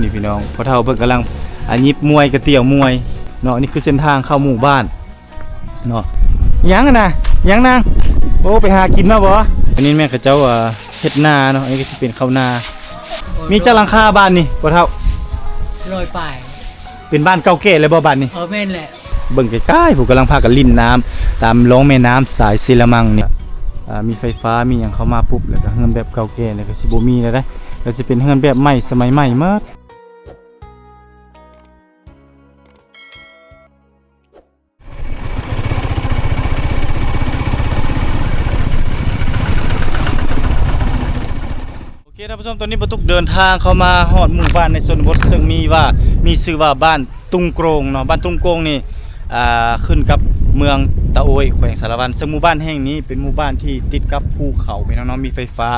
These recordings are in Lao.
ນີ້ພີ່ນ້ອງ ພໍ່ເຖົ້າເພິ່ນກຳລັງ ອາ ຫຍິບມວຍ ກະຕຽວມວຍເນາະ. ນີ້ຄືເສັ້ນທາງເຂົ້າໝູ່ບ້ານເນາະ. ຫຍັງນະ ຫຍັງນາງ? ໂອ້ ໄປຫາກິນມາບໍ? ອັນນີ້ແມ່ນເຂົາເຈົ້າ ເຮັດນາເນາະ. ອັນນີ້ກໍຊິເປັນເຂົ້ານາ. ມີຈັກຫຼັງຄາບ້ານນີ້ ພໍ່ເຖົ້າ? ຮ້ອຍປາຍ. ເປັນບ້ານເກົ່າແກ່ແລ້ວບໍບ້ານນີ້? ເອີ ແມ່ນແຫຼະ. ເບິ່ງໃກ້ໆ ຜູ້ກຳລັງພາກັນຫຼິ້ນນ້ຳຕາມລ່ອງແມ່ນ້ຳສາຍເຊລະມັງນີ້. ອາ ມີໄຟຟ້າມີຫຍັງເຂົ້າມາປຸບ ແລ້ວກໍເຮືອນແບບເກົ່າແກ່ນີ້ກໍຊິບໍ່ມີແລ້ວເດ້ ກໍຊິເປັນເຮືອນແບບໃໝ່ ສະໄໝໃໝ່ໝົດ. ໂອເຄ ທ່ານຜູ້ຊົມ ຕອນນີ້ບ່າວຕຸກເດີນທາງເຂົ້າມາຮອດໝູ່ບ້ານໃນຊົນນະບົດ ເຊິ່ງມີວ່າ ມີຊື່ວ່າບ້ານຕຸງໂກງເນາະ. ບ້ານຕຸງໂກງນີ້ ອ່າ ຂຶ້ນກັບເມືອງຕະໂອ້ຍ ແຂວງສາລະວັນ ເຊິ່ງໝູ່ບ້ານແຫ່ງນີ້ເປັນໝູ່ບ້ານທີ່ຕິດກັບພູເຂົາ ພີ່ນ້ອງເນາະ ມີໄຟຟ້າ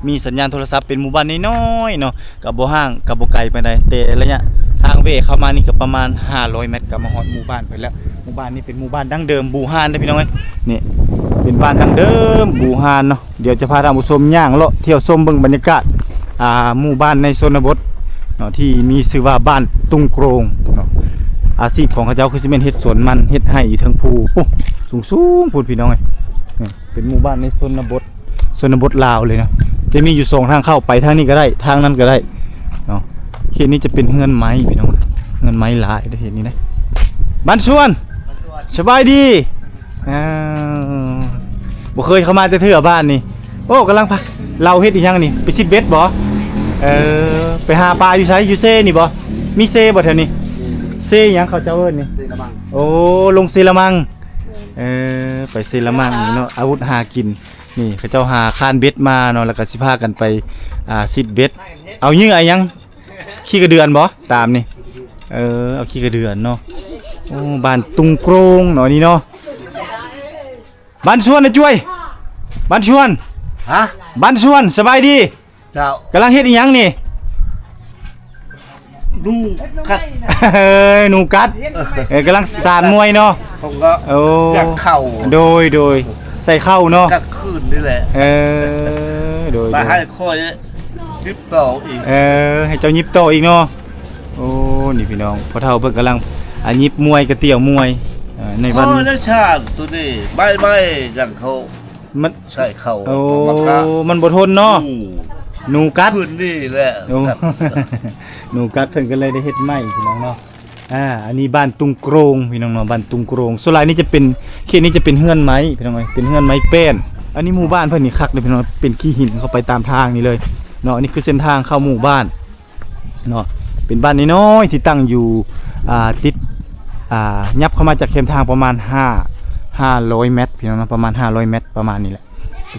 ມີສັນຍານໂທລະສັບ ເປັນໝູ່ບ້ານນ້ອຍໆເນາະ ກໍບໍ່ຫ່າງ ກໍບໍ່ໄກປານໃດ ແຕ່ໄລຍະທາງແວ່ເຂົ້າມານີ້ກໍປະມານຫ້າຮ້ອຍແມັດ ກໍມາຮອດໝູ່ບ້ານເພິ່ນແລ້ວ. ໝູ່ບ້ານນີ້ເປັນໝູ່ບ້ານດັ້ງເດີມບູຮານເດ້ພີ່ນ້ອງເອີຍ. ນີ້ເປັນບ້ານດັ້ງເດີມບູຮານເນາະ. ດຽວຈະພາທ່ານຜູ້ຊົມຍ່າງເລາະທ່ຽວຊົມເບິ່ງບັນຍາກາດ ອ່າ ໝູ່ບ້ານໃນຊົນນະບົດເນາະ ທີ່ມີຊື່ວ່າບ້ານຕຸງໂກງເນາະ. ອາຊີບຂອງເຂົາເຈົ້າຄືຊິແມ່ນເຮັດສວນມັນ ເຮັດໄຮ່ຢູ່ເທິງພູ ໂອ້ ສູງໆພຸ້ນພີ່ນ້ອງເອີຍ. ນີ້ເປັນໝູ່ບ້ານໃນຊົນນະບົດ ຊົນນະບົດລາວເລີຍເນາະ. ຈະມີຢູ່ສອງທາງເຂົ້າ ໄປທາງນີ້ກໍໄດ້ ທາງນັ້ນກໍໄດ້ເນາະ. ເຂດນີ້ຈະເປັນເຮືອນໄມ້ພີ່ນ້ອງ ເຮືອນໄມ້ຫຼາຍເດ້ເຂດນີ້ນະ. ບ້ານຊວນ ສະບາຍດີ. ອ້າວ ບໍ່ເຄີຍເຂົ້າມາແຕ່ເທື່ອບ້ານນີ້. ໂອ້ ກຳລັງພາ ລາວເຮັດອີ່ຫຍັງນີ້ ໄປຊິດເບັດບໍ? ເອີ ໄປຫາປາຢູ່ໃສ? ຢູ່ເຊນີ້ບໍ? ມີເຊບໍແຖວນີ້? ເຊຫຍັງເຂົາເຈົ້າເອີ້ນນີ້? ເຊລະມັງ. ໂອ້ ລົງເຊລະມັງ. ເອີ ໄປເຊລະມັງເນາະ ອາວຸດຫາກິນ. ນີ້ເຂົາເຈົ້າຫາຄານເບັດມາເນາະ ແລ້ວກໍຊິພາກັນໄປ ອ່າ ຊິດເບັດ. ເອົາເຫຍື່ອຫຍັງ? ຂີ້ກະເດືອນບໍ? ຕາມນີ້ ເອີ ເອົາຂີ້ກະເດືອນເນາະ. ໂອ້ ບ້ານຕຸງໂກງເນາະນີ້ເນາະ. ບ້ານຊວນນະຈວຍ ບ້ານຊວນ. ຮະ? ບ້ານຊວນ ສະບາຍດີ. ເຈົ້າ ກຳລັງເຮັດອີ່ຫຍັງນີ້? ໜູກັດ. ເອີ ໜູກັດ. ເອີ ກຳລັງສານມວຍເນາະ. ໂອ້ ຢາກເຂົ້າ. ໂດຍ ໂດຍ ໃສ່ເຂົ້າເນາະ ກາງຄືນນີ້ແຫຼະ. ເອີ ໂດຍ ມາໃຫ້ຂ້ອຍຫຍິບຕໍ່ອີກ. ເອີ ໃຫ້ເຈົ້າຫຍິບຕໍ່ອີກເນາະ. ໂອ້ ນີ້ພີ່ນ້ອງ ພໍ່ເຖົ້າເພິ່ນກຳລັງ ອາ ຫຍິບມວຍ ກະຕຽວມວຍ ເອີ ໃນວັນ ຂ້ອຍໄດ້ຊານໂຕນີ້ ໃບໄມ້ຫຍັງເຂົາ ມັນໃສ່ເຂົ້າ. ໂອ້ ມັນບໍ່ທົນເນາະ. ອືມ ໜູກັດ. ຄືນນີ້ແຫຼະ. ໂອ້ ກັດ ໜູກັດ ເພິ່ນກໍເລີຍໄດ້ເຮັດໃໝ່ພີ່ນ້ອງເນາະ. ອ່າ ອັນນີ້ບ້ານຕຸງໂກງພີ່ນ້ອງເນາະ ບ້ານຕຸງໂກງ. ສ່ວນຫຼາຍນີ້ຈະເປັນ ເຂດນີ້ຈະເປັນເຮືອນໄມ້ພີ່ນ້ອງເອີຍ ເປັນເຮືອນໄມ້ແປ້ນ. ອັນນີ້ໝູ່ບ້ານເພິ່ນນີ້ຄັກເດ້ພີ່ນ້ອງ ເປັນຂີ້ຫີນເຂົ້າໄປຕາມທາງນີ້ເລີຍເນາະ. ອັນນີ້ຄືເສັ້ນທາງເຂົ້າໝູ່ບ້ານ ເນາະ ເປັນບ້ານນ້ອຍໆທີ່ຕັ້ງຢູ່ ອ່າ ຕິດ ອ່າ ຫຍັບເຂົ້າມາຈາກແຄມທາງປະມານຫ້າ ຫ້າຮ້ອຍແມັດພີ່ນ້ອງເນາະ ປະມານຫ້າຮ້ອຍແມັດ ປະມານນີ້ແຫຼະ.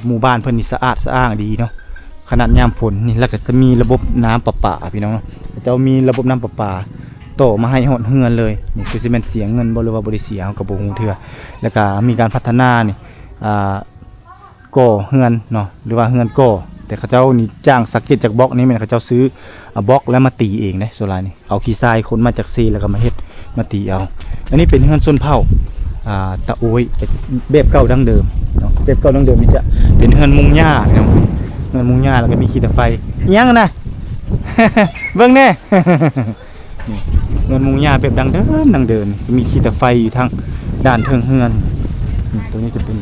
ໝູ່ບ້ານເພິ່ນນີ້ສະອາດສະອ້າງດີເນາະ ຂະໜາດຍາມຝົນນີ້. ແລ້ວກໍຈະມີລະບົບນ້ຳປະປາພີ່ນ້ອງເນາະ ເຂົາເຈົ້າມີລະບົບນ້ຳປະປາຕໍ່ມາໃຫ້ຮອດເຮືອນເລີຍ. ນີ້ຄືຊິແມ່ນເສຍເງິນບໍ່ ຫຼືວ່າບໍ່ໄດ້ເສຍ ເຮົາກໍບໍ່ຮູ້ເທື່ອ. ແລ້ວກໍມີການພັດທະນານີ້ ອ່າ ກໍ່ເຮືອນເນາະ ຫຼືວ່າເຮືອນກໍ່ ແຕ່ເຂົາເຈົ້ານີ້ຈ້າງສັງເກດຈາກບລັອກນີ້ ແມ່ນເຂົາເຈົ້າຊື້ ອາ ບລັອກແລ້ວມາຕີເອງເດ້. ສ່ວນຫຼາຍນີ້ເອົາຂີ້ຊາຍຂົນມາຈາກເຊ ແລ້ວກໍມາເຮັດ ມາຕີເອົາ. ອັນນີ້ເປັນເຮືອນຊົນເຜົ່າ ອ່າ ຕະໂອ້ຍ ແບບເກົ່າດັ້ງເດີມເນາະ. ແບບເກົ່າດັ້ງເດີມນີ້ຈະເປັນເຮືອນມຸງຫຍ້າເນາະ ເຮືອນມຸງຫຍ້າ ແລ້ວກໍມີຂີ້ຕາໄຟ. ອີຫຍັງນະ? ເບິ່ງແດ່. ນີ້ເຮືອນມຸງຫຍ້າແບບດັ້ງເດີມ ດັ້ງເດີມ ມີຂີ້ຕາໄຟຢູ່ທາງດ້ານເທິງເຮືອນ. ນີ້ ຕົວນີ້ຈະເປັນ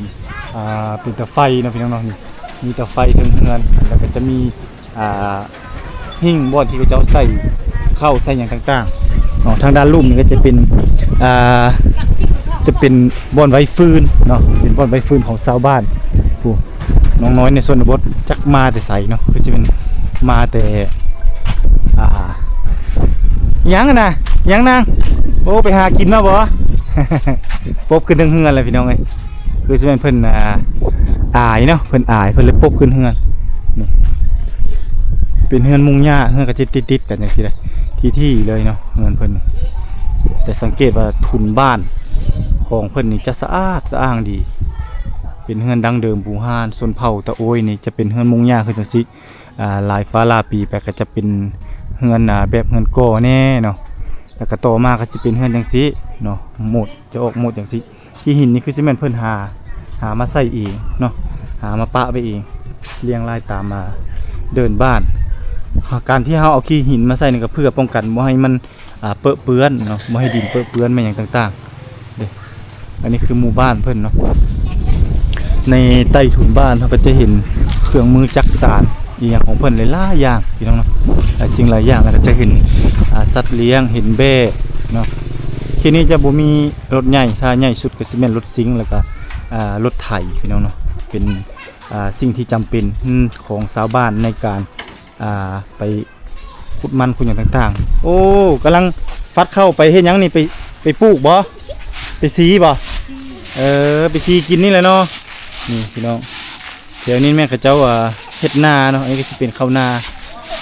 ອ່າ ເປັນຕາໄຟເນາະ ພີ່ນ້ອງເນາະ. ນີ້ມີຕາໄຟເທິງເຮືອນ ແລ້ວກໍຈະມີ ອ່າ ຫິ້ງບ່ອນທີ່ເຂົາເຈົ້າໃສ່ເຂົ້າໃສ່ຫຍັງຕ່າງໆເນາະ. ທາງດ້ານລຸ່ມນີ້ກໍຈະເປັນ ອ່າ ຈະເປັນບ່ອນໄວ້ຟືນເນາະ ເປັນບ່ອນໄວ້ຟືນຂອງຊາວບ້ານ. ຜູ້ນ້ອງນ້ອຍໃນຊົນນະບົດ ຈັກມາແຕ່ໃສເນາະ ຄືຊິແມ່ນມາແຕ່ ອ່າ ຫຍັງນະ ຫຍັງນາງ? ໂອ້ ໄປຫາກິນມາບໍ? ປົບຂຶ້ນເທິງເຮືອນແລ້ວ ພີ່ນ້ອງເອີຍ. ຄືຊິແມ່ນເພິ່ນ ອ່າ ອາຍເນາະ ເພິ່ນອາຍ ເພິ່ນເລີຍປົບຂຶ້ນເຮືອນ. ນີ້ເປັນເຮືອນມຸງຫຍ້າ ເຮືອນກໍຈະຕິດໆກັນຈັ່ງຊີ້ເດ້ ທີ່ໆເລີຍເນາະ ເຮືອນເພິ່ນ. ແຕ່ສັງເກດວ່າທຸນບ້ານຂອງເພິ່ນນີ້ຈະສະອາດສະອ້າງດີ ເປັນເຮືອນດັ້ງເດີມບູຮານ. ຊົນເຜົ່າຕະໂອ້ຍນີ້ຈະເປັນເຮືອນມຸງຫຍ້າຄືຈັ່ງຊີ້. ອ່າ ຫຼາຍຟ້າຫຼາຍປີໄປກໍຈະເປັນເຮືອນ ອ່າ ແບບເຮືອນກໍ່ແດ່ເນາະ ແລ້ວກໍຕໍ່ມາກໍຊິເປັນເຮືອນຈັ່ງຊີ້ເນາະ ໂມດ ຈະອອກໂມດຈັ່ງຊີ້. ຂີ້ຫີນນີ້ຄືຊິແມ່ນເພິ່ນຫາ ຫາມາໃສ່ເອງເນາະ ຫາມາປະໄວ້ເອງ ລຽງລາຍຕາມ ອ່າ ເດີ່ນບ້ານ. ການທີ່ເຮົາເອົາຂີ້ຫີນມາໃສ່ນີ້ກໍເພື່ອປ້ອງກັນບໍ່ໃຫ້ມັນ ອ່າ ເປິເປື້ອນເນາະ ບໍ່ໃຫ້ດິນເປິເປື້ອນແມ່ນຫຍັງຕ່າງໆເດ້. ອັນນີ້ຄືໝູ່ບ້ານເພິ່ນເນາະ. ໃນໃຕ້ຖົງບ້ານເຮົາກໍຈະເຫັນເຄື່ອງມືຈັກສານອີ່ຫຍັງຂອງເພິ່ນຫຼາຍໆຢ່າງພີ່ນ້ອງເນາະ ຫຼາຍສິ່ງຫຼາຍຢ່າງ. ແລ້ວກໍຈະເຫັນ ອ່າ ສັດລ້ຽງ ເຫັນແບ້ເນາະ. ທີ່ນີ້ຈະບໍ່ມີລົດໃຫຍ່ ຖ້າໃຫຍ່ສຸດກໍຊິແມ່ນລົດຊິງ ແລ້ວກໍ ອ່າ ລົດໄຖພີ່ນ້ອງເນາະ. ເປັນ ອ່າ ສິ່ງທີ່ຈຳເປັນ ຂອງຊາວບ້ານໃນການ ອ່າ ໄປຂຸດມັນຂຸດຫຍັງຕ່າງໆ. ໂອ້ ກຳລັງຟັດເຂົ້າໄປເຮັດຫຍັງນີ້? ໄປ ໄປປູກບໍ່? ໄປສີບໍ່? ເອີ ໄປສີກິນນີ້ແຫຼະເນາະ. ນີ້ພີ່ນ້ອງ ແຖວນີ້ແມ່ນເຂົາເຈົ້າ ອ່າ ເຮັດນາເນາະ. ອັນນີ້ກໍຊິເປັນເຂົ້ານາ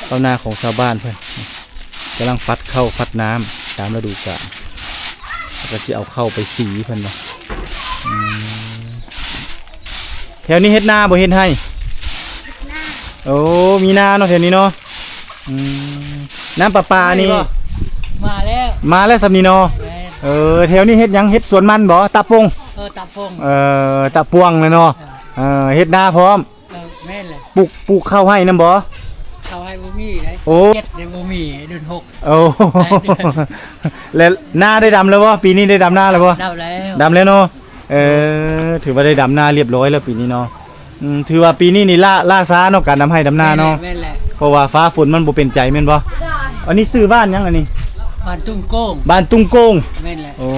ເຂົ້ານາຂອງຊາວບ້ານເພິ່ນ. ກຳລັງຟັດເຂົ້າຟັດນ້ຳຕາມລະດູການ ແລ້ວກໍຊິເອົາເຂົ້າໄປສີເພິ່ນວ່າ. ອືມ ແຖວນີ້ເຮັດນາບໍ່ ເຮັດໄຮ່? ເຮັດນາ. ໂອ້ ມີນາເນາະແຖວນີ້ເນາະ. ອືມ ນ້ຳປະປານີ້ ມາແລ້ວ ມາແລ້ວຊ່ຳນີ້ເນາະ. ແມ່ນ. ເອີ ແຖວນີ້ເຮັດຫຍັງ? ເຮັດສວນມັນບໍ່? ຕາປົງ. ເອີ ຕາປົງ. ເອີ ຕາປົງແຫຼະເນາະ. ເອີ ເອີ ເຮັດນາພ້ອມ. ເອີ ແມ່ນແຫຼະ. ປູກ ປູກເຂົ້າໄຮ່ນຳບໍ່? ເຂົ້າໄຮ່ບໍ່ມີເດ້. ໂອ້ ເຈັດຍັງບໍ່ມີ ເດືອນຫົກ. ໂອ້ ແລ້ວນາໄດ້ດຳແລ້ວບໍ່? ປີນີ້ໄດ້ດຳນາແລ້ວບໍ່? ດຳແລ້ວ ດຳແລ້ວເນາະ. ເອີ ຖືວ່າໄດ້ດຳນາລຽບຮ້ອຍແລ້ວປີນີ້ເນາະ. ອືມ ຖືວ່າປີນີ້ນີ້ລ້າ ລ້າຊ້າເນາະ ການດຳໄຮ່ດຳນາເນາະ. ແມ່ນແຫຼະ ເພາະວ່າຟ້າຝົນມັນບໍ່ເປັນໃຈແມ່ນບໍ່? ອັນນີ້ຊື່ບ້ານຫຍັງອັນນີ້? ບ້ານຕຸ້ງໂກງ. ບ້ານຕຸ້ງໂກງ. ແມ່ນແຫຼະ. ໂອ້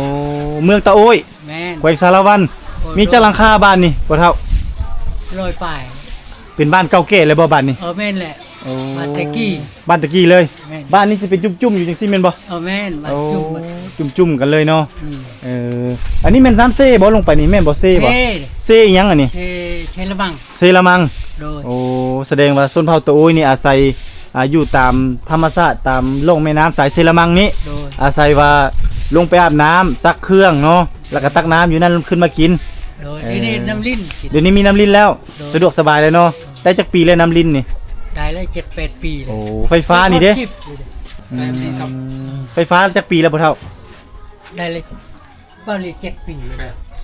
ເມືອງຕາໂອ້ຍ. ແມ່ນ. ແຂວງສາລະວັນ. ໂອ້ຍ ມີຈັກຫຼັງຄາບ້ານນີ້ພໍ່ເຖົ້າ? ຮ້ອຍປາຍ. ເປັນບ້ານເກົ່າແກ່ແລ້ວບໍ່ບ້ານນີ້? ເອີ ແມ່ນແຫຼະ. ໂອ້ ບ້ານແຕ່ກີ້ ບ້ານແຕ່ກີ້ເລີຍ. ແມ່ນ. ບ້ານນີ້ຊິເປັນຈຸ້ມໆຢູ່ຈັ່ງຊີ້ແມ່ນບໍ່? ເອີ ແມ່ນ ບ້ານຈຸ້ມ. ໂອ້ ຈຸ້ມໆກັນເລີຍເນາະ. ອືມ ເອີ ອັນນີ້ແມ່ນນ້ຳເຊບໍ່? ລົງໄປນີ້ແມ່ນບໍ່? ເຊບໍ່? ເຊ ເຊອີ່ຫຍັງອັນນີ້? ເຊ ເຊລະມັງ. ເຊລະມັງ. ໂດຍ. ໂອ້ ສະແດງວ່າຊົນເຜົ່າຕາໂອ້ຍນີ້ອາໄສ ອ່າ ຢູ່ຕາມທຳມະຊາດ ຕາມລ່ອງແມ່ນ້ຳສາຍເຊລະມັງນີ້. ໂດຍ. ອາໄສວ່າລົງໄປອາບນ້ຳ ຊັກເຄື່ອງເນາະ ແລ້ວກໍຕັກນ້ຳຢູ່ນັ້ນຂຶ້ນມາກິນ. ໂດຍ. ເອີ ດຽວນີ້ນ້ຳລິນ ດຽວນີ້ມີນ້ຳລິນແລ້ວ. ໂດຍ. ສະດວກສະບາຍເລີຍເນາະ. ໄດ້ຈັກປີແລ້ວນ້ຳລິນນີ້? ໄດ້ແລ້ວເຈັດແປດປີແລ້ວ. ໂອ້ ໄຟຟ້ານີ້ເດ້? ອືມ ໄຟຟ້າຈັກປີແລ້ວພໍ່ເຖົ້າ? ໄດ້ແລ້ວ ບາລີເຈັດປີ.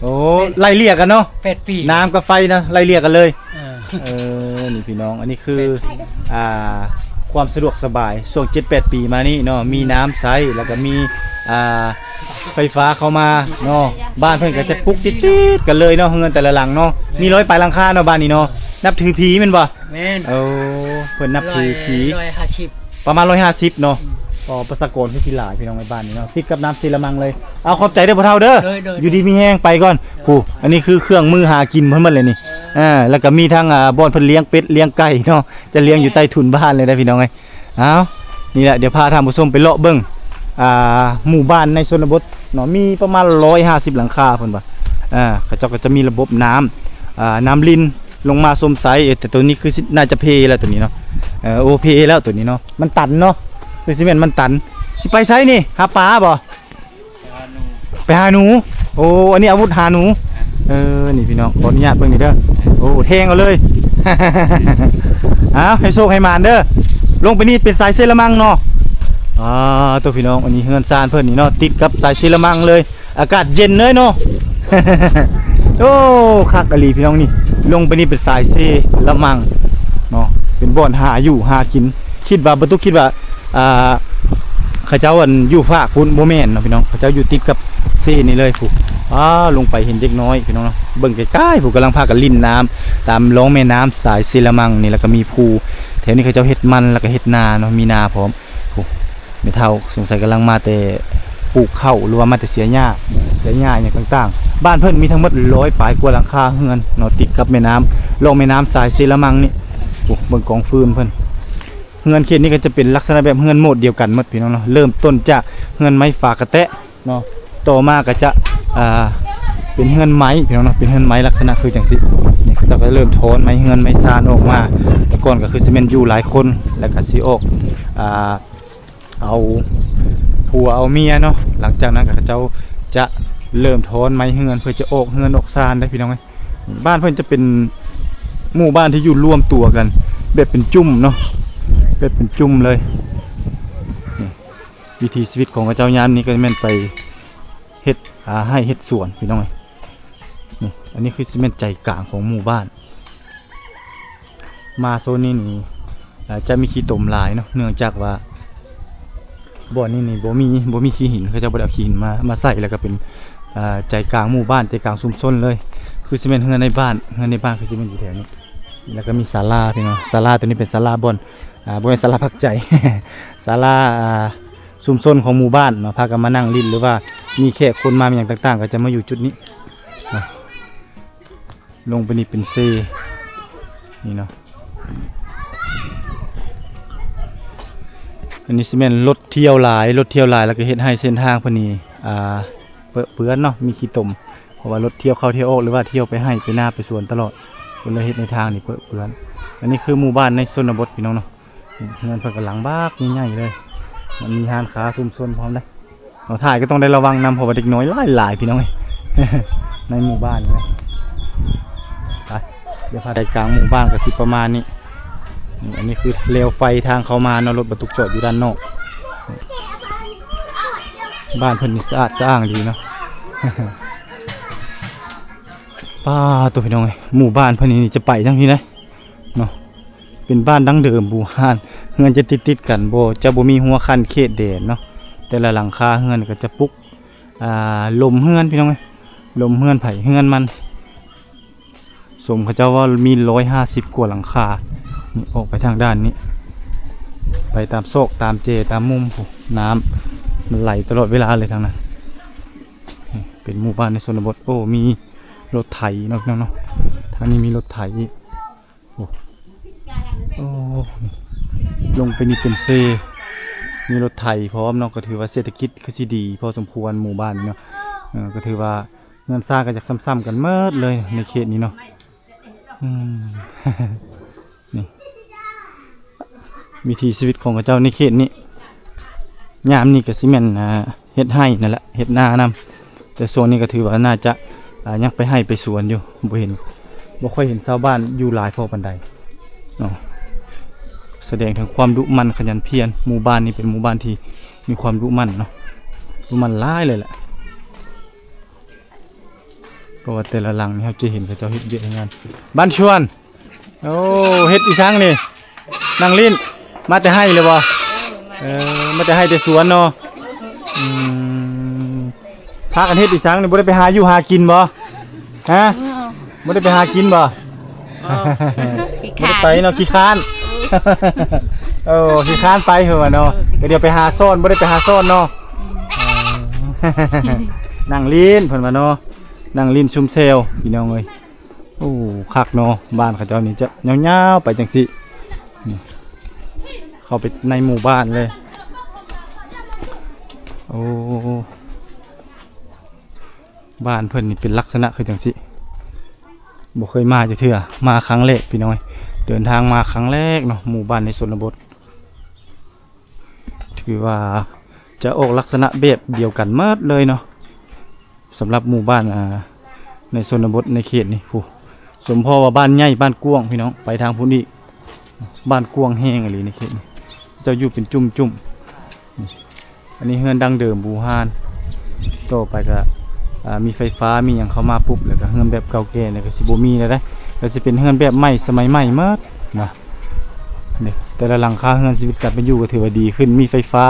ໂອ້ ໄລ່ເລ່ຍກັນເນາະ. ແປດປີ. ນ້ຳກັບໄຟນະ ໄລ່ເລ່ຍກັນເລີຍ. ເອີ ເອີ ນີ້ພີ່ນ້ອງ ອັນນີ້ຄື ແປດປີ ອ່າ ຄວາມສະດວກສະບາຍຊ່ວງເຈັດແປດປີມານີ້ເນາະ ມີນ້ຳໃຊ້ ແລ້ວກໍມີ ອ່າ ໄຟຟ້າເຂົ້າມາເນາະ. ບ້ານເພິ່ນກໍຈະປຸກຕິດໆກັນເລີຍເນາະ ເຮືອນແຕ່ລະຫຼັງເນາະ. ມີຮ້ອຍປາຍຫຼັງຄາເນາະ ບ້ານນີ້ເນາະ. ນັບຖືຜີແມ່ນບໍ່? ແມ່ນ. ໂອ້ ເພິ່ນນັບຖືຜີ ຮ້ອຍຫ້າສິບ ປະມານຮ້ອຍຫ້າສິບເນາະ. ອືມ ກໍປະຊາກອນຄືຊິຫຼາຍພີ່ນ້ອງໃນບ້ານນີ້ເນາະ ຕິດກັບນ້ຳຊີລະມັງເລີຍ. ເອົາ ຂອບໃຈເດີພໍ່ເຖົ້າເດີ. ໂດຍ ໂດຍ. ຢູ່ດີມີແຮງ ໄປກ່ອນ. ໂດຍ. ຜູ້ ອັນນີ້ຄືເຄື່ອງມືຫາກິນເພິ່ນໝົດເລີຍນີ້. ເອີ ອ່າ ແລ້ວກໍມີທັງ ອ່າ ບ່ອນເພິ່ນລ້ຽງເປັດລ້ຽງໄກ່ເນາະ ຈະລ້ຽງຢູ່ໃຕ້ຖົງບ້ານເລີຍນະພີ່ນ້ອງເອີຍ. ເອົາ ນີ້ແຫຼະ ດຽວພາທ່ານຜູ້ຊົມໄປເລາະເບິ່ງ ອ່າ ໝູ່ບ້ານໃນຊົນນະບົດເນາະ ມີປະມານຮ້ອຍຫ້າສິບຫຼັງຄາເພິ່ນວ່າ. ອ່າ ເຂົາເຈົ້າກໍຈະມີລະບົບນ້ຳ ອ່າ ນ້ຳລິນ ລົງມາຊົມໃຊ້. ເອີ ແຕ່ໂຕນີ້ຄືຊິ ໜ້າຈະເພແລ້ວໂຕນີ້ເນາະ. ເອີ ໂອ ເພແລ້ວໂຕນີ້ເນາະ. ມັນຕັນເນາະ ຄືຊິແມ່ນມັນຕັນ. ຊິໄປໃສນີ້? ຫາປາບໍ່? ໄປຫາໜູ. ໂອ້ ອັນນີ້ອາວຸດຫາໜູ. ເອີ ນີ້ພີ່ນ້ອງ ຂໍອະນຸຍາດເບິ່ງນີ້ເດີ. ໂອ້ ແທງເອົາເລີຍ. ເອົາ ໃຫ້ໂຊກໃຫ້ໝານເດີ. ລົງໄປນີ້ເປັນສາຍເຊລະມັງເນາະ. ອ່າ ໂຕ ພີ່ນ້ອງ ອັນນີ້ເຮືອນຊານເພິ່ນນີ້ເນາະ ຕິດກັບສາຍເຊລະມັງເລີຍ. ອາກາດເຢັນເລີຍເນາະ. ໂອ້ ຄັກອີ່ຫຼີພີ່ນ້ອງ. ນີ້ລົງໄປນີ້ເປັນສາຍເຊລະມັງເນາະ ເປັນບ່ອນຫາຢູ່ຫາກິນ. ຄິດວ່າ ບໍ່ຕຸກຄິດວ່າ ອ່າ ເຂົາເຈົ້າ ອັນ ຢູ່ຟາກພຸ້ນ ບໍ່ແມ່ນເນາະພີ່ນ້ອງ. ເຂົາເຈົ້າຢູ່ຕິດກັບເຊນີ້ເລີຍພຸ້ນ. ອ້າ ລົງໄປເຫັນເດັກນ້ອຍພີ່ນ້ອງເນາະ ເບິ່ງໄກໆ ຜູ້ກຳລັງພາກັນຫຼິ້ນນ້ຳຕາມລ່ອງແມ່ນ້ຳສາຍເຊລະມັງນີ້. ແລ້ວກໍມີຜູ້ແຖວນີ້ເຂົາເຈົ້າເຮັດມັນ ແລ້ວກໍເຮັດນາເນາະ ມີນາພ້ອມ. ຜູ້ ແມ່ເຖົ້າສົງໄສກຳລັງມາແຕ່ປູກເຂົ້າ ຫຼືວ່າມາແຕ່ເສຍຫຍ້າ ເສຍຫຍ້າຫຍັງຕ່າງໆ. ບ້ານເພິ່ນມີທັງໝົດຮ້ອຍປາຍກວ່າຫຼັງຄາເຮືອນເນາະ ຕິດກັບແມ່ນ້ຳ ລ່ອງແມ່ນ້ຳສາຍເຊລະມັງນີ້. ໂອ້ ເບິ່ງກອງຟືນເພິ່ນ. ເຮືອນເຂດນີ້ກໍຈະເປັນລັກສະນະແບບເຮືອນໂໝດດຽວກັນໝົດພີ່ນ້ອງເນາະ. ເລີ່ມຕົ້ນຈາກເຮືອນໄມ້ຝາກະແຕະເນາະ ຕໍ່ມາກໍຈະ ອ່າ ເປັນເຮືອນໄມ້ພີ່ນ້ອງເນາະ ເປັນເຮືອນໄມ້ລັກສະນະຄືຈັ່ງຊີ້. ນີ້ເຂົາເຈົ້າກໍເລີ່ມຖອນໄມ້ເຮືອນໄມ້ຊານອອກມາ. ແຕ່ກ່ອນກໍຄືຊິແມ່ນຢູ່ຫຼາຍຄົນ ແລ້ວກໍຊິອອກ ອ່າ ເອົາຜົວເອົາເມຍເນາະ. ຫຼັງຈາກນັ້ນກໍເຂົາເຈົ້າຈະເລີ່ມຖອນໄມ້ເຮືອນ ເພື່ອຈະອອກເຮືອນອອກຊານໄດ໋ພີ່ນ້ອງເອີຍ. ບ້ານເພິ່ນຈະເປັນໝູ່ບ້ານທີ່ຢູ່ລວມຕົວກັນ ແບບເປັນຈຸ້ມເນາະ ແບບເປັນຈຸ້ມເລີຍ. ນີ້ ວິຖີຊີວິດຂອງເຂົາເຈົ້າຍາມນີ້ກໍແມ່ນໄປເຮັດ ອ່າ ໄຮ່ເຮັດສວນພີ່ນ້ອງເອີຍ. ນີ້ ອັນນີ້ຄືຊິແມ່ນໃຈກາງຂອງໝູ່ບ້ານ. ມາໂຊນນີ້ນີ້ ອ່າ ຈະມີຂີ້ຕົມຫຼາຍເນາະ ເນື່ອງຈາກວ່າບ່ອນນີ້ນີ້ບໍ່ມີ ບໍ່ມີຂີ້ຫີນ ເຂົາເຈົ້າບໍ່ໄດ້ເອົາຂີ້ຫີນມາ ມາໃສ່ ແລ້ວກໍເປັນ ອ່າ ໃຈກາງໝູ່ບ້ານ ໃຈກາງຊຸມຊົນເລີຍ. ຄືຊິແມ່ນເຮືອນໃນບ້ານ ເຮືອນໃນບ້ານຄືຊິແມ່ນຢູ່ແຖວນີ້. ແລ້ວກໍມີສາລາ ພີ່ນ້ອງ ສາລາຕົວນີ້ເປັນສາລາບ່ອນ ອ່າ ບໍ່ແມ່ນສາລາພັກໃຈ ສາລາ ອ່າ ຊຸມຊົນຂອງໝູ່ບ້ານເນາະ ພາກັນມານັ່ງຫຼິ້ນ ຫຼືວ່າມີແຂກຄົນມາ ມີຫຍັງຕ່າງໆ ກໍຈະມາຢູ່ຈຸດນີ້ເນາະ. ລົງໄປນີ້ເປັນເຊ ນີ້ເນາະ. ອັນນີ້ຊິແມ່ນລົດທ່ຽວຫຼາຍ ລົດທ່ຽວຫຼາຍ ແລ້ວກໍເຮັດໃຫ້ເສັ້ນທາງເພິ່ນນີ້ ອ່າ ເປິເປື້ອນເນາະ ມີຂີ້ຕົມ ເພາະວ່າລົດທ່ຽວເຂົ້າທ່ຽວອອກ ຫຼືວ່າທ່ຽວໄປໄຮ່ໄປນາໄປສວນຕະຫຼອດ ເພິ່ນເລີຍເຮັດໃຫ້ທາງນີ້ເປິເປື້ອນ. ອັນນີ້ຄືໝູ່ບ້ານໃນຊົນນະບົດ ພີ່ນ້ອງເນາະ. ເຮືອນເພິ່ນກໍຫຼັງບັກໃຫຍ່ໆເລີຍ ມັນມີຮ້ານຄ້າຊຸມຊົນພ້ອມເດ້. ເຮົາຖ່າຍກໍຕ້ອງໄດ້ລະວັງນຳ ເພາະວ່າເດັກນ້ອຍຫຼາຍໆ ພີ່ນ້ອງເອີຍ ໃນໝູ່ບ້ານນີ້ນະ. ໄປ ດຽວພາໄປກາງໝູ່ບ້ານກໍຊິປະມານນີ້. ນີ້ ອັນນີ້ຄືແລວໄຟທາງເຂົ້າມາເນາະ ລົດບັນທຸກຈອດຢູ່ດ້ານນອກ. ບ້ານເພິ່ນນີ້ສະອາດສະອ້າງດີເນາະ. ປ້າໂຕ ພີ່ນ້ອງເອີຍ ໝູ່ບ້ານເພິ່ນນີ້ຈະໄປທາງພີ້ເດ້ເນາະ. ເປັນບ້ານດັ້ງເດີມບູຮານ ເຮືອນຈະຕິດໆກັນ ບໍ່ ຈະບໍ່ມີຮົ້ວຂັ້ນເຂດແດນເນາະ. ແຕ່ລະຫຼັງຄາເຮືອນກໍຈະປຸກ ອ່າ ລົມເຮືອນ ພີ່ນ້ອງເອີຍ ລົມເຮືອນໃຜເຮືອນມັນ. ສົມເຂົາເຈົ້າວ່າມີຮ້ອຍຫ້າສິບກວ່າຫຼັງຄາ. ນີ້ ອອກໄປທາງດ້ານນີ້ ໄປຕາມຊອກຕາມເຈຕາມມຸມພຸ້ນ ນ້ຳມັນໄຫຼຕະຫຼອດເວລາເລີຍທາງນັ້ນ. ນີ້ເປັນໝູ່ບ້ານໃນຊົນນະບົດ. ໂອ້ ມີລົດໄຖເນາະ ພີ່ນ້ອງເນາະ ທາງນີ້ມີລົດໄຖອີກ. ໂອ້ ໂອ້ ນີ້ ລົງໄປນີ້ເປັນເຊ ມີລົດໄຖພ້ອມເນາະ. ກໍຖືວ່າເສດຖະກິດຄືຊິດີພໍສົມຄວນໝູ່ບ້ານນີ້ເນາະ. ເອີ ກໍຖືວ່າເຮືອນຊານກໍຢາກຊ້ຳໆກັນໝົດເລີຍໃນເຂດນີ້ເນາະ. ອືມ ນີ້ ວິຖີຊີວິດຂອງເຂົາເຈົ້າໃນເຂດນີ້ ຍາມນີ້ກໍຊິແມ່ນ ອ່າ ເຮັດໄຮ່ນັ້ນແຫຼະ ເຮັດນານຳ. ແຕ່ຊ່ວງນີ້ກໍຖືວ່າໜ້າຈະ ອ່າ ຍັງໄປໄຮ່ໄປສວນຢູ່ ບໍ່ເຫັນ ບໍ່ຄ່ອຍເຫັນຊາວບ້ານຢູ່ຫຼາຍພໍປານໃດເນາະ. ສະແດງເຖິງຄວາມດຸໝັ່ນຂະຫຍັນພຽນ. ໝູ່ບ້ານນີ້ເປັນໝູ່ບ້ານທີ່ມີຄວາມດຸໝັ່ນເນາະ ດຸໝັ່ນຫຼາຍເລີຍແຫຼະ. ເພາະວ່າແຕ່ລະຫຼັງນີ້ເຮົາຈະເຫັນເຂົາເຈົ້າເຮັດວຽກເຮັດງານ. ບ້ານຊວນ ໂອ້ ເຮັດອີ່ສັງນີ້? ນັ່ງຫຼິ້ນ. ມາແຕ່ໄຮ່ເລີຍບໍ່? ເອີ ມາແຕ່ໄຮ່ແຕ່ສວນເນາະ. ອືມ ພາກັນເຮັດອີ່ສັງນີ້? ບໍ່ໄດ້ໄປຫາຢູ່ຫາກິນບໍ່? ຮະ? ບໍ່ໄດ້ໄປຫາກິນບໍ່? ບໍ່ໄດ້ໄປເນາະ ຂີ້ຄ້ານ. ໂອ້ ຂີ້ຄ້ານໄປເພິ່ນວ່າເນາະ. ກໍດຽວໄປຫາຊ້ອນ ບໍ່ໄດ້ໄປຫາຊ້ອນເນາະ. ນັ່ງຫຼິ້ນເພິ່ນວ່າເນາະ ນັ່ງຫຼິ້ນຊຸມແຊວ ພີ່ນ້ອງເອີຍ. ໂອ້ ຄັກເນາະ ບ້ານເຂົາເຈົ້ານີ້ຈະຍາວໆໄປຈັ່ງຊີ້. ນີ້ ເຂົ້າໄປໃນໝູ່ບ້ານເລີຍ. ໂອ້ ບ້ານເພິ່ນນີ້ເປັນລັກສະນະຄືຈັ່ງຊີ້ ບໍ່ເຄີຍມາຈັກເທື່ອ ມາຄັ້ງແລກ ພີ່ນ້ອງເອີຍ. ເດີນທາງມາຄັ້ງແລກເນາະ ໝູ່ບ້ານໃນຊົນນະບົດ. ຖືວ່າຈະອອກລັກສະນະແບບດຽວກັນໝົດເລີຍເນາະ ສຳລັບໝູ່ບ້ານ ອ່າ ໃນຊົນນະບົດໃນເຂດນີ້. ຜູ້ ສົມພໍວ່າບ້ານໃຫຍ່ ບ້ານກວ້າງ ພີ່ນ້ອງ. ໄປທາງພຸ້ນອີກ ບ້ານກວ້າງແຮງອີ່ຫຼີໃນເຂດນີ້ ເຈົ້າຢູ່ເປັນຈຸ້ມໆ. ອັນນີ້ເຮືອນດັ້ງເດີມບູຮານ. ຕໍ່ໄປກໍ ອ່າ ມີໄຟຟ້າມີຫຍັງເຂົ້າມາປຸບ ແລ້ວກໍເຮືອນແບບເກົ່າແກ່ນີ້ກໍຊິບໍ່ມີແລ້ວເດ້ ກໍຊິເປັນເຮືອນແບບໃໝ່ສະໄໝໃໝ່ໝົດນະ. ນີ້ ແຕ່ລະຫຼັງຄາເຮືອນ ຊີວິດການເປັນຢູ່ກໍຖືວ່າດີຂຶ້ນ ມີໄຟຟ້າ.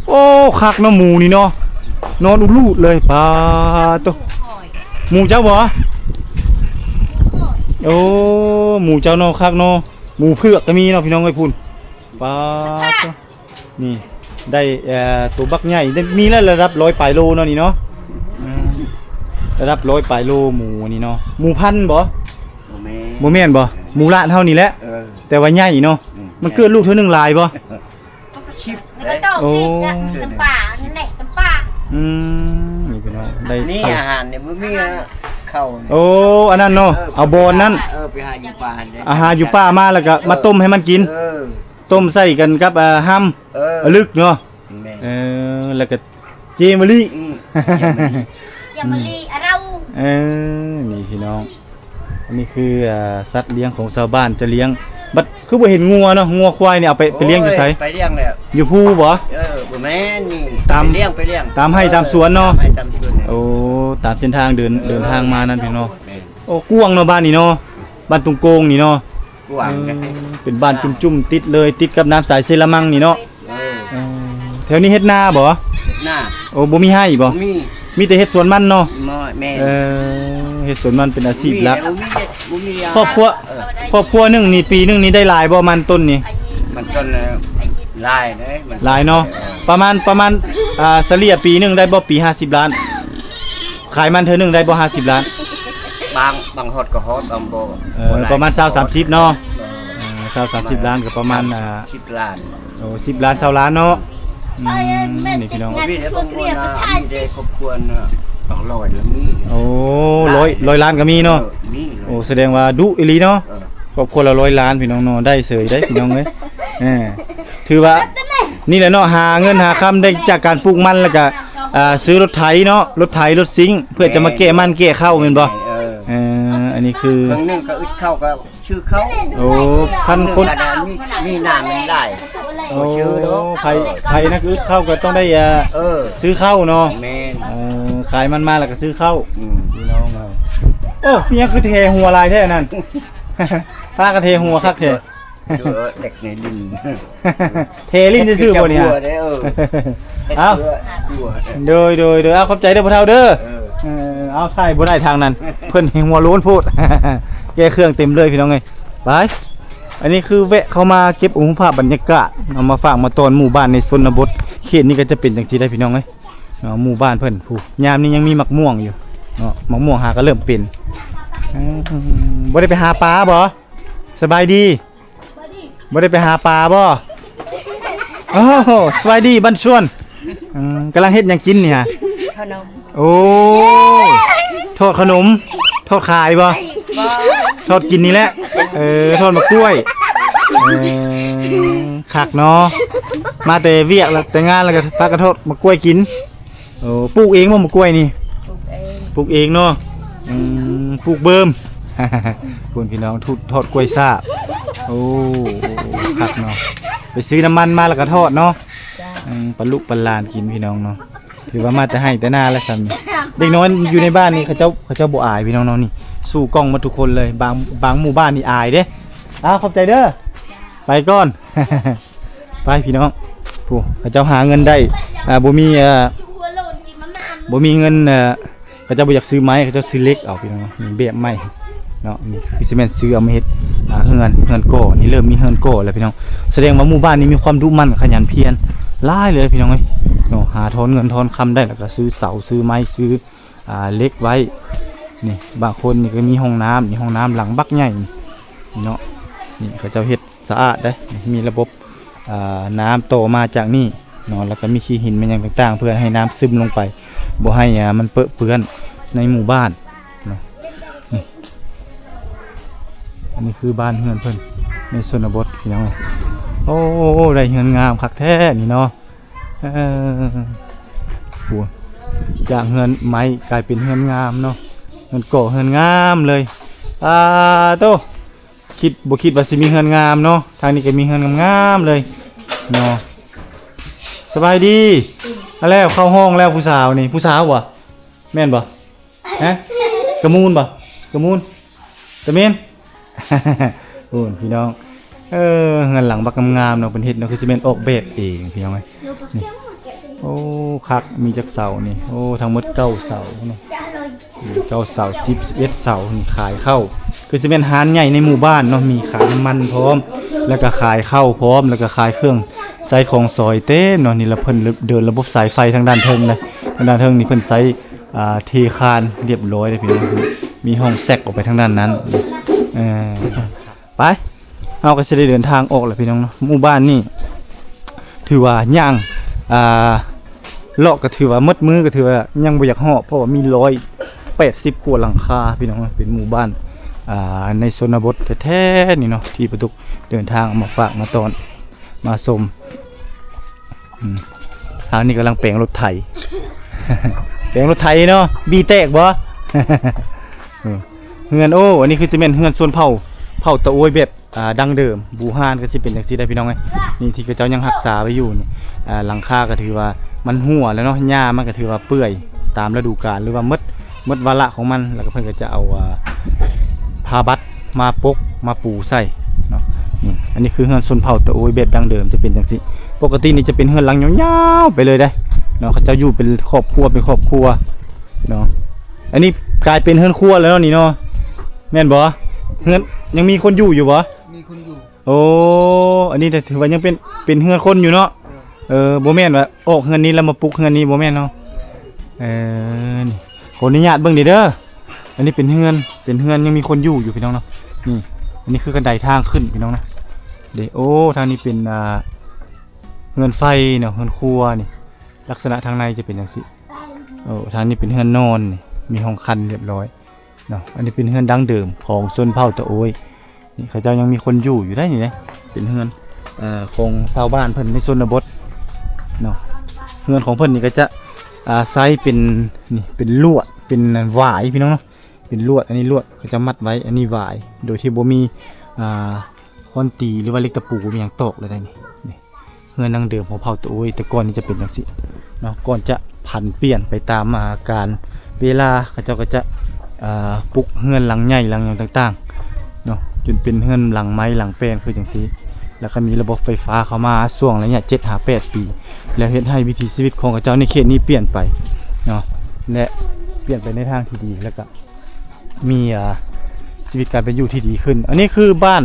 ໂອ້ ຄັກເນາະ ໝູນີ້ເນາະ ນອນອຸລູດເລີຍ. ປາໂຕ ໝູເຈົ້າບໍ່? ໂອ້ ໝູເຈົ້າເນາະ ຄັກເນາະ. ໝູເຜືອກກໍມີເນາະ ພີ່ນ້ອງເອີຍ ພຸ້ນ. ປາໂຕ ນີ້ໄດ້ ເອີ ໂຕບັກໃຫຍ່ ໄດ້ມີແລ້ວລະດັບຮ້ອຍປາຍໂລເນາະນີ້ເນາະ. ເອີ ລະດັບຮ້ອຍປາຍໂລໝູອັນນີ້ເນາະ. ໝູພັນບໍ່? ບໍ່ແມ່ນ ບໍ່ແມ່ນບໍ່? ໝູລາດເຮົານີ້ແຫຼະ. ເອີ ແຕ່ວ່າໃຫຍ່ເນາະ. ອືມ ມັນເກີດລູກເທື່ອໜຶ່ງຫຼາຍບໍ່? ສິບ ມັນກໍຕ້ອງ ໂອ້ ອີກນະ ຕຳປານັ້ນແຫຼະ ຕຳປາ. ອືມ ນີ້ພີ່ນ້ອງ ໄດ້ ນີ້ອາຫານນີ້ບໍ່ມີ ເຂົ້ານີ້. ໂອ້ ອັນນັ້ນເນາະ. ເອີ ເອົາບ່ອນນັ້ນ. ເອີ ໄປຫາຢູ່ປ່າ. ອາຫານຢູ່ປ່າມາ ແລ້ວກໍມາຕົ້ມໃຫ້ມັນກິນ. ເອີ ຕົ້ມໃສ່ກັນກັບ ອ່າ ຮຳ ເອີ ອະລຶກເນາະ. ແມ່ນ ເອີ ແລ້ວກໍເຈມະລີ. ອືມ ເຈມະລີ ເຈມະລີ ອາເລົາ. ເອີ ນີ້ພີ່ນ້ອງ ອັນນີ້ຄື ອ່າ ສັດລ້ຽງຂອງຊາວບ້ານຈະລ້ຽງ. ບັດຄືບໍ່ເຫັນງົວເນາະ ງົວຄວາຍນີ້ເອົາໄປ ໄປລ້ຽງຢູ່ໃສ? ໂອ້ຍ ໄປລ້ຽງແລ້ວ ຢູ່ພູບໍ່? ເອີ ບໍ່ແມ່ນ ນີ້ ຕາມ ໄປລ້ຽງ ໄປລ້ຽງ ຕາມໄຮ່ຕາມສວນເນາະ. ເອີ ຕາມໄຮ່ຕາມສວນ. ໂອ້ ຕາມເສັ້ນທາງເດີນ ເດີນທາງມານັ້ນພີ່ນ້ອງ. ແມ່ນ ໂອ້ ກວ້າງເນາະ ບ້ານນີ້ເນາະ ບ້ານຕຸງໂກງນີ້ເນາະ. ກວ້າງເດ້ ເປັນບ້ານຈຸ້ມໆ ຕິດເລີຍ ຕິດກັບນ້ຳສາຍເຊລະມັງນີ້ເນາະ. ເອີ ເອີ ແຖວນີ້ເຮັດນາບໍ່? ເຮັດນາ. ໂອ້ ບໍ່ມີໄຮ່ບໍ່? ບໍ່ມີ. ມີແຕ່ເຮັດສວນມັນເນາະ. ແມ່ນ. ເອີ ເຮັດສວນມັນເປັນອາຊີບຫຼັກ. ບໍ່ມີ ບໍ່ມີ ຄອບຄົວ ເອີ ຄອບຄົວໜຶ່ງນີ້ ປີໜຶ່ງນີ້ໄດ້ຫຼາຍບໍ່ ມັນຕົ້ນນີ້? ມັນຕົ້ນ ເອີ ຫຼາຍເດ້ ມັນ ຫຼາຍເນາະ. ເອີ ປະມານ ປະມານ ອ່າ ສະເລ່ຍປີໜຶ່ງໄດ້ບໍ່ ປີຫ້າສິບລ້ານ? ຂາຍມັນເທື່ອໜຶ່ງໄດ້ບໍ່ ຫ້າສິບລ້ານ? ບາງ ບາງຮອດກໍຮອດ ບາງບໍ່. ເອີ ບໍ່ຫຼາຍ ປະມານຊາວສາມສິບເນາະ. ເອີ ເອີ ຊາວສາມສິບລ້ານກໍປະມານ ອ່າ ສິບລ້ານ. ໂອ້ ສິບລ້ານ ຊາວລ້ານເນາະ. ອືມ ນີ້ພີ່ນ້ອງ ມີແຕ່ຄອບຄົວນະ ມີແຕ່ຄອບຄົວນະ ຕ້ອງຮ້ອຍລະມີ. ໂອ້ ຮ້ອຍ ຮ້ອຍລ້ານກໍມີເນາະ. ເອີ ມີ. ໂອ້ ສະແດງວ່າດຸອີ່ຫຼີເນາະ. ເອີ ຄອບຄົວລະຮ້ອຍລ້ານ ພີ່ນ້ອງເນາະ ໄດ້ເສີຍເດ້ ພີ່ນ້ອງເອີຍ. ເອີ ຖືວ່ານີ້ແຫຼະເນາະ ຫາເງິນຫາຄຳໄດ້ຈາກການປູກມັນ ແລ້ວກະ ອ່າ ຊື້ລົດໄຖເນາະ ລົດໄຖ ລົດຊິງ ເພື່ອຈະມາແກ່ມັນແກ່ເຂົ້າແມ່ນບໍ່? ເອີ ເອີ ອັນນີ້ຄື ເຄິ່ງໜຶ່ງກໍອຶດເຂົ້າກໍ ຊື້ເຂົ້າ. ໂອ້ ຄັນຄົນ ມີ ມີໜ້າມີຫຼາຍ. ໂອ້ ຊື້ເນາະ ໃຜ ໃຜນັກອຶດເຂົ້າກໍຕ້ອງໄດ້ ເອີ ເອີ ຊື້ເຂົ້າເນາະ. ແມ່ນ. ເອີ ຂາຍມັນມາແລ້ວກໍຊື້ເຂົ້າ. ອືມ ພີ່ນ້ອງເອີຍ. ໂອ້ ມີຫຍັງຄືແຖຫົວຫຼາຍແທ້ນັ້ນ? ພາກັນແຖຫົວຄັກແທ້. ເອີ ເດັກໃນຫຼິ້ນ ເທຫຼິ້ນຊື່ໆບໍ່ນີ້? ເອີ ເອົ້າ ໂດຍ ໂດຍ ໂດຍ. ເອົາ ຂອບໃຈເດີພໍ່ເຖົ້າເດີ. ເອີ ເອີ ເອົາ ຖ່າຍບໍ່ໄດ້ທາງນັ້ນ ເພິ່ນໃຫ້ຫົວໂລ້ນໂພດ. ແກ່ເຄື່ອງເຕັມເລີຍພີ່ນ້ອງເອີຍ. ໄປ ອັນນີ້ຄືແວະເຂົ້າມາເກັບເອົາຮູບພາບບັນຍາກາດ ເອົາມາຝາກມາຕ້ອນໝູ່ບ້ານໃນຊົນນະບົດ. ເຂດນີ້ກໍຈະເປັນຈັ່ງຊີ້ໄດ໋ພີ່ນ້ອງເອີຍເນາະ. ໝູ່ບ້ານເພິ່ນ ຜູ້ ຍາມນີ້ຍັງມີໝາກມ່ວງຢູ່ເນາະ ໝາກມ່ວງຫາກໍເລີ່ມເປັນ. ເອີ ບໍ່ໄດ້ໄປຫາປາບໍ່? ສະບາຍດີ. ບໍ່ໄດ້ໄປຫາປາບໍ່? ໂອ້ໂຫ ສະບາຍດີບ້ານສວນ. ອືມ ກຳລັງເຮັດຫຍັງກິນນີ້ຫະ? ຂະໜົມ. ໂອ້ ທອດຂະໜົມ ທອດຂາຍບໍ່? ບໍ່ ທອດກິນນີ້ແຫຼະ. ເອີ ທອດໝາກກ້ວຍ. ເອີ ຄັກເນາະ ມາແຕ່ວຽກແລ້ວ ແຕ່ງານແລ້ວກໍພາກັນທອດໝາກກ້ວຍກິນ. ໂອ້ ປູກເອງບໍ່ໝາກກ້ວຍນີ້? ປູກເອງ. ປູກເອງເນາະ. ອືມ ປູກເບິ່ມ. ພຸ້ນພີ່ນ້ອງ ທອດ ທອດກ້ວຍຊາບ. ໂອ້ ຄັກເນາະ ໄປຊື້ນ້ຳມັນມາແລ້ວກໍທອດເນາະ. ອືມ ປະລູກປະຫຼານກິນພີ່ນ້ອງເນາະ. ຖືວ່າມາແຕ່ໄຮ່ແຕ່ນາແລ້ວຊັ້ນ. ເດັກນ້ອຍຢູ່ໃນບ້ານນີ້ ເຂົາເຈົ້າ ເຂົາເຈົ້າບໍ່ອາຍພີ່ນ້ອງເນາະ. ນີ້ ສູ້ກ້ອງໝົດທຸກຄົນເລີຍ. ບາງ ບາງໝູ່ບ້ານນີ້ອາຍເດ້. ອ້າວ ຂອບໃຈເດີ ໄປກ່ອນ. ໄປພີ່ນ້ອງ ຜູ້ເຂົາເຈົ້າຫາເງິນໄດ້ ອ່າ ບໍ່ມີ ເອີ ບໍ່ມີເງິນ ເອີ ເຂົາເຈົ້າບໍ່ຢາກຊື້ໄມ້ ເຂົາເຈົ້າຊື້ເຫຼັກເອົາພີ່ນ້ອງ. ນີ້ແບບໄມ້ເນາະ ນີ້ຄືຊິແມ່ນຊື້ເອົາມາເຮັດ ອ່າ ເຮືອນ ເຮືອນກໍ່. ນີ້ເລີ່ມມີເຮືອນກໍ່ແລ້ວພີ່ນ້ອງ. ສະແດງວ່າໝູ່ບ້ານນີ້ມີຄວາມດຸໝັ່ນຂະຫຍັນພຽນຫຼາຍເລີຍພີ່ນ້ອງເອີຍເນາະ. ຫາທອນເງິນທອນຄຳໄດ້ ແລ້ວກໍຊື້ເສົາ ຊື້ໄມ້ ຊື້ ອ່າ ເຫຼັກໄວ້. ນີ້ ບາງຄົນນີ້ກໍມີຫ້ອງນ້ຳ ນີ້ຫ້ອງນ້ຳຫຼັງບັກໃຫຍ່ນີ້ເນາະ. ນີ້ເຂົາເຈົ້າເຮັດສະອາດເດ້ ມີລະບົບ ອ່າ ນ້ຳຕໍ່ມາຈາກນີ້ເນາະ ແລ້ວກໍມີຂີ້ຫີນແມ່ນຫຍັງຕ່າງໆ ເພື່ອໃຫ້ນ້ຳຊຶມລົງໄປ ບໍ່ໃຫ້ ອ່າ ມັນເປິເປື້ອນໃນໝູ່ບ້ານເນາະ. ນີ້ ອັນນີ້ຄືບ້ານເຮືອນເພິ່ນໃນຊົນນະບົດພີ່ນ້ອງເອີຍ. ໂອ້ ໄດ້ເຮືອນງາມຄັກແທ້ນີ້ເນາະ. ເອີ ໂອ້ ຈາກເຮືອນໄມ້ກາຍເປັນເຮືອນງາມເນາະ ເຮືອນກໍ່ເຮືອນງາມເລີຍ. ອາໂຕ ຄິດ ບໍ່ຄິດວ່າຊິມີເຮືອນງາມເນາະ. ທາງນີ້ກໍມີເຮືອນງາມໆເລີຍເນາະ. ສະບາຍດີ. ອາ ແລ້ວເຂົ້າຫ້ອງແລ້ວ ຜູ້ສາວນີ້ ຜູ້ສາວບໍ່? ແມ່ນບໍ່? ຮະ ກະມູນບໍ່? ກະມູນ ກະເມັນ. ໂອ້ ພີ່ນ້ອງ ເອີ ເຮືອນຫຼັງບັກງາມໆເນາະ ເພິ່ນເຮັດເນາະ ຄືຊິແມ່ນອອກແບບເອງພີ່ນ້ອງເອີຍ. ນີ້ ໂອ້ ຄັກ ມີຈັກເສົານີ້? ໂອ້ ທັງໝົດເກົ້າເສົາເນາະ ເກົ້າເສົາ ສິບ ສິບເອັດເສົາ. ນີ້ຂາຍເຂົ້າ ຄືຊິແມ່ນຮ້ານໃຫຍ່ໃນໝູ່ບ້ານເນາະ ມີຂາຍນ້ຳມັນພ້ອມ ແລ້ວກໍຂາຍເຂົ້າພ້ອມ ແລ້ວກໍຂາຍເຄື່ອງໃຊ້ຂອງສອຍເຕັມເນາະ. ນີ້ລະເພິ່ນເດີນລະບົບສາຍໄຟທາງດ້ານເທິງນະ ທາງດ້ານເທິງນີ້ເພິ່ນໃຊ້ ອ່າ ເທຄານຮຽບຮ້ອຍເດ້ພີ່ນ້ອງ ມີຫ້ອງແຊັກອອກໄປທາງດ້ານນັ້ນ. ເອີ ໄປ ເຮົາກໍຊິໄດ້ເດີນທາງອອກແລ້ວພີ່ນ້ອງເນາະ. ໝູ່ບ້ານນີ້ຖືວ່າຍ່າງ ອ່າ ເລາະກໍຖືວ່າໝົດມື້ ກໍຖືວ່າຍັງບໍ່ຢາກຮອດ ເພາະວ່າມີຮ້ອຍແປດສິບກວ່າຫຼັງຄາພີ່ນ້ອງເນາະ. ເປັນໝູ່ບ້ານ ອ່າ ໃນຊົນນະບົດແທ້ໆນີ້ເນາະ ທີ່ປາຕຸກເດີນທາງເອົາມາຝາກມາຕ້ອນມາຊົມ. ອືມ ທາງນີ້ກຳລັງແປງລົດໄຖ ແປງລົດໄຖເນາະ ບີແຕກບໍ່? ເອີ ເຮືອນ ໂອ້ ອັນນີ້ຄືຊິແມ່ນເຮືອນຊົນເຜົ່າ ເຜົ່າຕະໂອຍແບບ ອ່າ ດັ້ງເດີມ ບູຮານກໍຊິເປັນຈັ່ງຊີ້ໄດ໋ພີ່ນ້ອງເອີຍ. ນີ້ທີ່ເຂົາເຈົ້າຍັງຮັກສາໄວ້ຢູ່ນີ້ ຫຼັງຄາກໍຖືວ່າມັນຮົ່ວແລ້ວເນາະ ຫຍ້າມັນກໍຖືວ່າເປື່ອຍຕາມລະດູການ ຫຼືວ່າໝົດ ໝົດວາລະຂອງມັນ ແລ້ວກໍເພິ່ນກໍຈະເອົາ ອ່າ ຜ້າບັດມາປົກມາປູໃສ່ ນີ້ ອັນນີ້ຄືເຮືອນຊົນເຜົ່າຕະໂອ້ຍແບບດັ້ງເດີມຈະເປັນຈັ່ງຊີ້. ປົກກະຕິນີ້ຈະເປັນເຮືອນຫຼັງຍາວໆໄປເລີຍເດ້ເນາະ, ເຂົາເຈົ້າຢູ່ເປັນຄອບຄົວ ເປັນຄອບຄົວເນາະ. ອັນນີ້ກາຍເປັນເຮືອນຄົວແລ້ວເນາະນີ້ເນາະ ແມ່ນບໍ່? ເຮືອນຍັງມີຄົນຢູ່ຢູ່ບໍ່? ມີຄົນຢູ່. ໂອ້ ອັນນີ້ຖືວ່າຍັງເປັນ ເປັນເຮືອນຄົນຢູ່ເນາະ. ເອີ ເອີ ບໍ່ແມ່ນວ່າອອກເຮືອນນີ້ແລ້ວມາປຸກເຮືອນນີ້ ບໍ່ແມ່ນເນາະ. ເອີ ນີ້ ຂໍອະນຸຍາດເບິ່ງເດີ້. ອັນນີ້ເປັນເຮືອນ ເປັນເຮືອນຍັງມີຄົນຢູ່ຢູ່ພີ່ນ້ອງເນາະ. ນີ້ ອັນນີ້ຄືຄັນໄດທາງຂຶ້ນພີ່ນ້ອງນະ. ເດ້ ໂອ້ ທາງນີ້ເປັນ ອ່າ ເຮືອນໄຟເນາະ ເຮືອນຄົວນີ້. ລັກສະນະທາງໃນຈະເປັນຈັ່ງຊີ້. ໂອ້ ທາງນີ້ເປັນເຮືອນນອນນີ້ ມີຫ້ອງຄັນຮຽບຮ້ອຍເນາະ. ອັນນີ້ເປັນເຮືອນດັ້ງເດີມຂອງຊົນເຜົ່າຕະໂອ້ຍ. ນີ້ເຂົາເຈົ້າຍັງມີຄົນຢູ່ຢູ່ໄດ໋ນີ້ເດ້. ເປັນເຮືອນ ເອີ ຂອງຊາວບ້ານເພິ່ນໃນຊົນນະບົດເນາະ. ເຮືອນຂອງເພິ່ນນີ້ກໍຈະ ອ່າ ໃຊ້ເປັນ ນີ້ ເປັນລວດ ເປັນຫວາຍພີ່ນ້ອງເນາະ. ເປັນລວດ ອັນນີ້ລວດເຂົາຈະມັດໄວ້ ອັນນີ້ຫວາຍ ໂດຍທີ່ບໍ່ມີ ອ່າ ຄ້ອນຕີ ຫຼືວ່າເຫຼັກຕະປູ ມີຫຍັງຕອກເລີຍໄດ໋ນີ້. ນີ້ ເຮືອນດັ້ງເດີມຂອງເຜົ່າຕະໂອ້ຍ ແຕ່ກ່ອນນີ້ຈະເປັນຈັ່ງຊີ້ເນາະ. ກ່ອນຈະຜັນປ່ຽນໄປຕາມ ອ່າ ການເວລາ ເຂົາເຈົ້າກໍຈະ ອ່າ ປຸກເຮືອນຫຼັງໃຫຍ່ຫຼັງຫຍັງຕ່າງໆເນາະ ຈົນເປັນເຮືອນຫຼັງໄມ້ຫຼັງແປ້ນຄືຈັ່ງຊີ້. ແລ້ວກໍມີລະບົບໄຟຟ້າເຂົ້າມາຊ່ວງໄລຍະເຈັດຫາແປດປີ ແລ້ວເຮັດໃຫ້ວິຖີຊີວິດຂອງເຂົາເຈົ້າໃນເຂດນີ້ປ່ຽນໄປເນາະ ແລະ ປ່ຽນໄປໃນທາງທີ່ດີ ແລ້ວກໍ ມີ ອ່າ ຊີວິດການເປັນຢູ່ທີ່ດີຂຶ້ນ. ອັນນີ້ຄືບ້ານ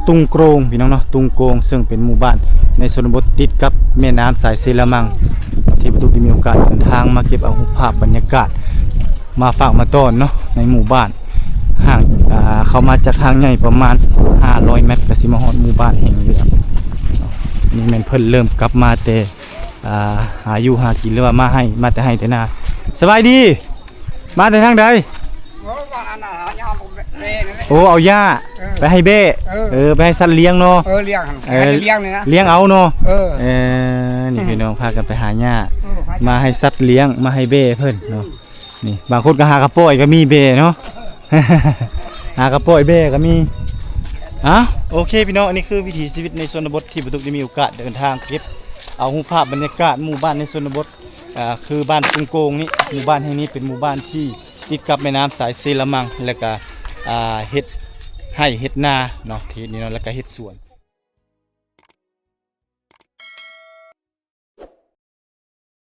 ຕຸງໂກງພີ່ນ້ອງເນາະ ຕຸງໂກງ ເຊິ່ງເປັນໝູ່ບ້ານໃນຊົນນະບົດຕິດກັບແມ່ນ້ຳສາຍເຊລະມັງ ທີ່ປະຕຸກໄດ້ມີໂອກາດເດີນທາງມາເກັບເອົາຮູບພາບບັນຍາກາດມາຝາກມາຕ້ອນເນາະ ໃນໝູ່ບ້ານ. ຫ່າງ ອ່າ ເຂົ້າມາຈາກທາງໃຫຍ່ປະມານຫ້າຮ້ອຍແມັດ ກໍຊິມາຮອດໝູ່ບ້ານແຫ່ງນີ້ແລ້ວ. ນີ້ແມ່ນເພິ່ນເລີ່ມກັບມາແຕ່ ອ່າ ຫາຢູ່ຫາກິນ ຫຼືວ່າມາໃຫ້ ມາແຕ່ໄຮ່ແຕ່ນາ. ສະບາຍດີ. ມາແຕ່ທາງໃດ? ໂອ້ ວ່າອັນນັ້ນ ເອົາຫຍ້າ ເອີ ໂອ້ ເອົາຫຍ້າ ເອີ ໄປໃຫ້ແບ້ ເອີ ເອີ ໄປໃຫ້ສັດລ້ຽງເນາະ. ເອີ ລ້ຽງ ເອີ ໃຫ້ລ້ຽງນີ້ນະ ລ້ຽງເອົາເນາະ. ເອີ ເອີ ນີ້ ອືມ ພີ່ນ້ອງພາກັນໄປຫາຫຍ້າ ເອີ ມາໃຫ້ສັດລ້ຽງ ມາໃຫ້ແບ້ເພິ່ນເນາະ. ນີ້ ບາງຄົນກໍຫາກະປ່ອຍ ກໍມີແບ້ເນາະ ຫາກະປ່ອຍແບ້ກໍມີ. ອ່ະ ໂອເຄພີ່ນ້ອງ ອັນນີ້ຄືວິຖີຊີວິດໃນຊົນນະບົດ ທີ່ປະຕຸກໄດ້ມີໂອກາດເດີນທາງເກັບເອົາຮູບພາບບັນຍາກາດໝູ່ບ້ານໃນຊົນນະບົດ ອ່າ ຄືບ້ານຕຸງໂກງນີ້. ໝູ່ບ້ານແຫ່ງນີ້ເປັນໝູ່ບ້ານທີ່ຕິດກັບແມ່ນ້ຳສາຍເຊລະມັງ ແລ້ວກະ ອ່າ ເຮັດໄຮ່ເຮັດນາເນາະ ທີ່ເຮັດນີ້ເນາະ ແລ້ວກະເຮັດສວນ.